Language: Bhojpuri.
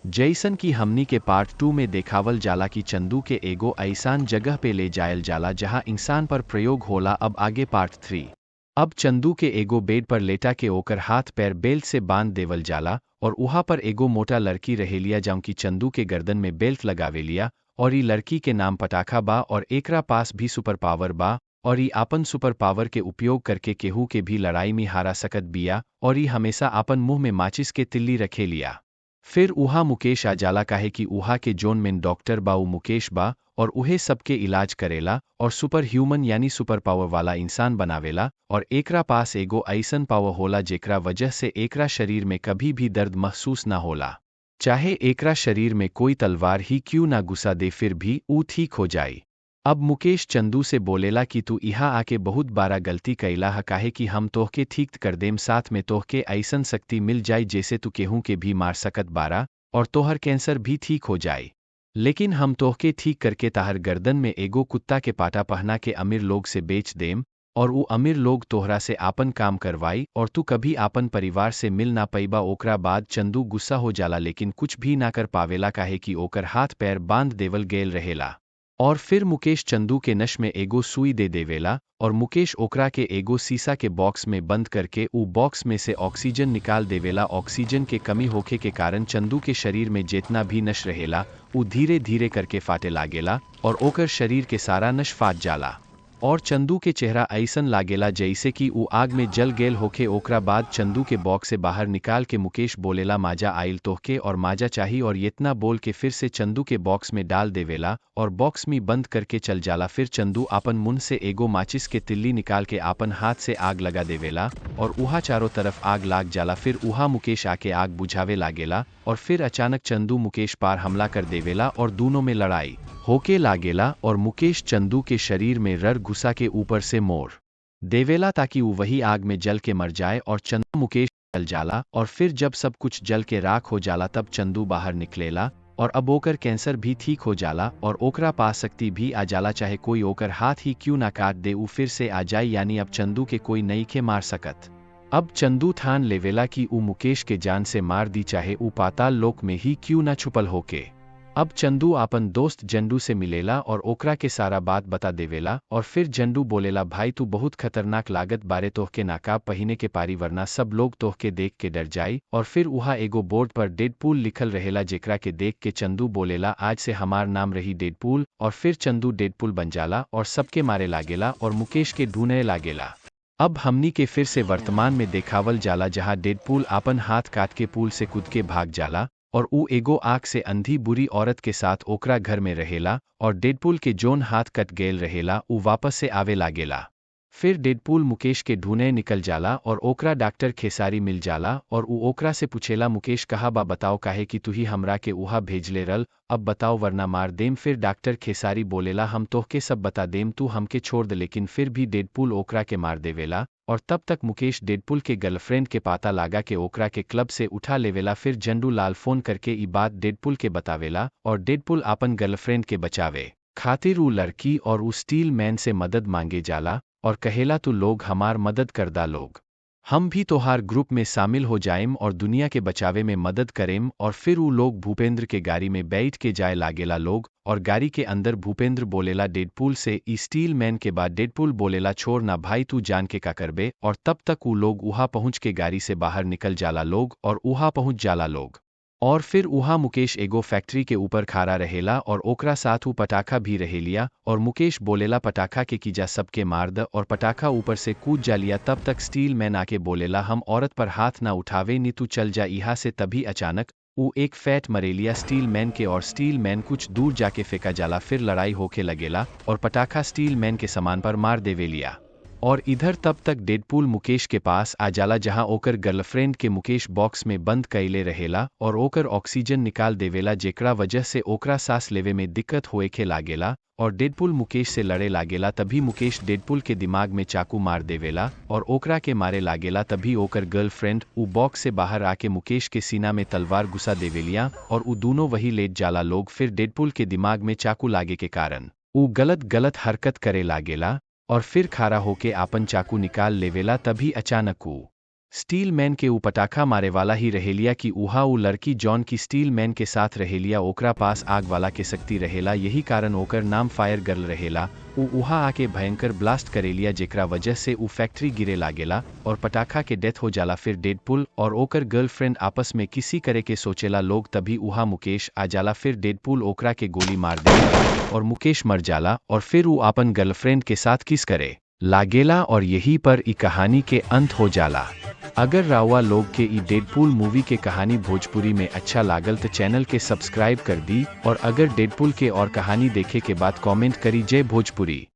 जैसन कि हमनी के पार्ट 2 में देखावल जाला कि चंदू के एगो ऐसान जगह पे ले जायल जाला जहां इंसान पर प्रयोग होला। अब आगे पार्ट 3। अब चंदू के एगो बेड पर लेटा के ओकर हाथ पैर बेल्ट से बांध देवल जाला और उहा पर एगो मोटा लड़की रहेलिया जाऊं कि चंदू के गर्दन में बेल्ट लगावेलिया और ई लड़की के नाम पटाखा बा और एकरा पास भी सुपर पावर बा और ई आपन सुपर पावर के उपयोग करके केहू के भी लड़ाई में हारा सकत बिया और ई हमेशा आपन मुंह में माचिस के तिल्ली रखेलिया। फिर उहा मुकेश आ जाला काहे कि उहा के जोन मेन डॉक्टर बा उ मुकेश बा और उहे सबके इलाज करेला और सुपर ह्यूमन यानी सुपर पावर वाला इंसान बनावेला और एकरा पास एगो ऐसन पावर होला जेकरा वजह से एकरा शरीर में कभी भी दर्द महसूस ना होला, चाहे एकरा शरीर में कोई तलवार ही क्यों ना घुसा दे फिर भी ऊ ठीक हो जाई। अब मुकेश चंदू से बोलेला कि तू इहा आके बहुत बारा गलती कैला ह काहे कि हम तोहके ठीक कर देम, साथ में तोहके ऐसन शक्ति मिल जाई जैसे तू केहू के भी मार सकत बारा और तोहर कैंसर भी ठीक हो जाई, लेकिन हम तोहके ठीक करके ताहर गर्दन में एगो कुत्ता के पाटा पहना के अमीर लोग से बेच देम और ऊ अमीर लोग तोहरा से आपन काम करवाई और तू कभी आपन परिवार से मिल ना पैबा। ओकरा बाद चंदू गुस्सा हो जाला लेकिन कुछ भी ना कर पावेला काहे कि ओकर हाथ पैर बांध देवल गेल रहेला। और फिर मुकेश चंदू के नश में एगो सुई दे देवेला और मुकेश ओकरा के एगो शीशा के बॉक्स में बंद करके ऊ बॉक्स में से ऑक्सीजन निकाल देवेला। ऑक्सीजन के कमी होखे के कारण चंदू के शरीर में जितना भी नश रहेला ऊ धीरे धीरे करके फाटे लागेला और ओकर शरीर के सारा नश फाट जाला और चंदू के चेहरा ऐसन लागेला जैसे कि ऊ आग में जल गेल होखे। ओकरा बाद चंदू के बॉक्स से बाहर निकाल के मुकेश बोलेला माजा आइल तोहके और माजा चाही, और इतना बोल के फिर से चंदू के बॉक्स में डाल देवेला और बॉक्स में बंद करके चल जाला। फिर चंदू आपन मुंह से एगो माचिस के तिल्ली निकाल के आपन हाथ से आग लगा देवेला और उहा चारों तरफ आग लाग जाला। फिर उहा मुकेश आके आग बुझावे लागेला और फिर अचानक चंदू मुकेश पार हमला कर देवेला और दोनों में लड़ाई होके लागेला और मुकेश चंदू के शरीर में रर घुसा के ऊपर से मोर देवेला ताकि वो वही आग में जल के मर जाए और चंदू मुकेश जल जाला। और फिर जब सब कुछ जल के राख हो जाला तब चंदू बाहर निकलेला और अब ओकर कैंसर भी ठीक हो जाला और ओकरा पास शक्ति भी आ जाला, चाहे कोई ओकर हाथ ही क्यों ना काट दे ऊ फिर से आ जाए, यानी अब चंदू के कोई नई के मार सकत। अब चंदू ठान लेवेला कि ऊ मुकेश के जान से मार दी चाहे ऊ पाताल लोक में ही क्यों ना छुपल होके। अब चंदू आपन दोस्त जंडू से मिलेला और ओकरा के सारा बात बता देवेला और फिर जंडू बोलेला भाई तू बहुत खतरनाक लागत बारे, तोहके नाकाब पहिने के पारी वरना सब लोग तोहके देख के डर जाई। और फिर उहा एगो बोर्ड पर डेडपूल लिखल रहेला जेकरा के देख के चंदू बोलेला आज से हमार नाम रही डेडपूल। और फिर चंदू डेडपूल बन जाला और सबके मारे लागेला और मुकेश के ढूंढे लागेला। अब हमनी के फिर से वर्तमान में देखावल जाला जहाँ डेडपूल आपन हाथ काट के पुल से कूद के भाग जाला और ऊ एगो आँख से अंधी बुरी औरत के साथ ओकरा घर में रहेला और डेडपूल के जोन हाथ कट गेल रहेला ऊ वापस से आवे लागेला। फिर डेडपूल मुकेश के ढूंढे निकल जाला और ओकरा डॉक्टर खेसारी मिल जाला और ऊ ओकरा से पूछेला मुकेश कहा बा बताओ काहे कि तू ही हमरा के उहा भेजले रल, अब बताओ वरना मार देम। फिर डॉक्टर खेसारी बोलेला हम तोहके सब बता देम, तू हमके छोड़ दे, लेकिन फिर भी डेडपूल ओकरा के मार देवेला। और तब तक मुकेश डेडपूल के गर्लफ्रेंड के पाता लागा के ओकरा के क्लब से उठा लेवेला। फिर झंडू लाल फोन करके ई बात डेडपूल के बतावेला और डेडपूल आपन गर्लफ्रेंड के बचावे खातिर ऊ लड़की और ऊ स्टील मैन से मदद मांगे जाला और कहेला तू लोग हमार मदद करदा लोग, हम भी तोहार ग्रुप में शामिल हो जाएम और दुनिया के बचावे में मदद करेम। और फिर ऊ लोग भूपेंद्र के गाड़ी में बैठ के जाए लागेला लोग और गाड़ी के अंदर भूपेंद्र बोलेला डेडपूल से ई स्टील मैन के बाद डेडपूल बोलेला छोड़ ना भाई तू जान के का करबे। और तब तक ऊ लोग उहा पहुँच के गाड़ी से बाहर निकल जाला लोग और उहा पहुँच जाला लोग। और फिर उहा मुकेश एगो फैक्ट्री के ऊपर खारा रहेला और ओकरा साथ ऊ पटाखा भी रहेलिया और मुकेश बोलेला पटाखा के की जा सबके मार द और पटाखा ऊपर से कूद जा लिया। तब तक स्टील मैन आके बोलेला हम औरत पर हाथ ना उठावे नी तू चल जा इहा से। तभी अचानक ऊ एक फैट मरेलिया स्टील मैन के और स्टील मैन कुछ दूर जाके फेंका जाला। फिर लड़ाई होके लगेला और पटाखा स्टील मैन के सामान पर मार देवेलिया। और इधर तब तक डेडपूल मुकेश के पास आ जाला जहां ओकर गर्लफ्रेंड के मुकेश बॉक्स में बंद कैले रहेला और ओकर ऑक्सीजन निकाल देवेला जेकरा वजह से ओकरा सांस लेवे में दिक्कत होए के लागेला और डेडपूल मुकेश से लड़े लागेला। तभी मुकेश डेडपूल के दिमाग में चाकू मार देवेला और ओकरा के मारे लागेला। तभी ओकर गर्लफ्रेंड ऊ बॉक्स से बाहर आके मुकेश के सीना में तलवार घुसा देवेलिया और ऊ दोनों वही लेट जाला लोग। फिर डेडपूल के दिमाग में चाकू लागे के कारण ऊ गलत गलत हरकत करे लागेला और फिर खारा होके आपन चाकू निकाल लेवेला। तभी अचानक ऊ स्टील मैन के ऊ पटाखा मारे वाला ही रहेलिया कि उहा ऊ लड़की जॉन की स्टील मैन के साथ रहेलिया ओकरा पास आग वाला के शक्ति रहेला, यही कारण ओकर नाम फायर गर्ल रहेला। ऊ उहा आके भयंकर ब्लास्ट करेलिया जेकरा वजह से ऊ फैक्ट्री गिरे लागेला और पटाखा के डेथ हो जाला। फिर डेडपुल और ओकर गर्लफ्रेंड आपस में किसी करे के सोचेला लोग, तभी उहा मुकेश आ जाला। फिर डेडपुल ओकरा के गोली मार देला और मुकेश मर जाला और फिर ऊ आपन गर्लफ्रेंड के साथ किस करे लागेला और यही पर ई कहानी के अंत हो जाला। अगर राउआ लोग के ई डेडपुल मूवी के कहानी भोजपुरी में अच्छा लागल तो चैनल के सब्सक्राइब कर दी और अगर डेडपुल के और कहानी देखे के बाद कमेंट करी। जय भोजपुरी।